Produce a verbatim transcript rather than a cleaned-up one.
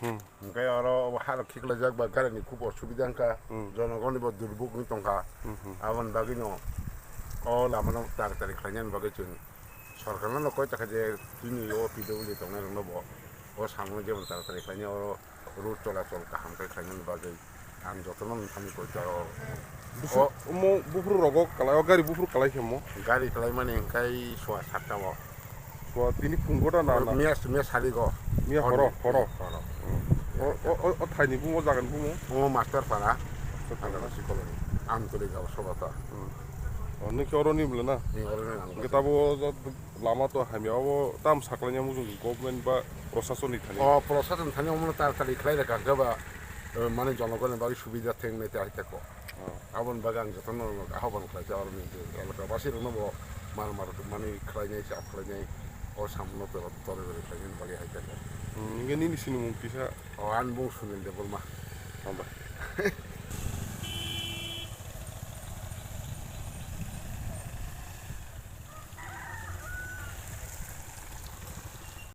Hmm. Hwnkhe oro obo harok khiklaijak ba garini khub osubida wngkha, Hmm. jonogoni bo durbuk wngwi tongkha. Hmm, hmm. Aboni bagwino o lamano tari tari khlainani bagwi chwng sorkarno no koi takha je chini o P W D tongnai rokno bo o samung jemon tari tari khlainai oro road cholachol kaham khe khlainani bagwi ang jotono nini thani koi ta o. Buphuru, O omo buphuru rogo kalai, o gari buphuru kalai khe mo? Gari kalaimani hwnkhe sua satta o. Sua tini phungo da na, na? Miya, miya saligo. Miya horo, horo. Horo. O, o, o, o thaini bumo, jagani bumo? Omo Master Para. Master Para. Andasi Colony. Amtuli Gaon Sobha ta. Hmm. O, nini khe oroni bwle na? Ni oroni ang. Hwnkhe tabo lama to hamya, obo tam saklaina mujung government ba prosason ni thani? O, prosason thani omono tari tari khlai rwkha hwnkhe ba, eh, mane jonogoni bagwi subida theng nai tei hai tako. Oh. Aboni bagwi ang jotono ahobon khlai kha, oro ni elaka basi rokno bo mal mar mani khlainai, chap khlainai, o samungo toro tore tore khlainani bagwi hai kha. Hmm, hingke nini sinimung kisa? O, ani bung Sunil Debbarma. Hambai.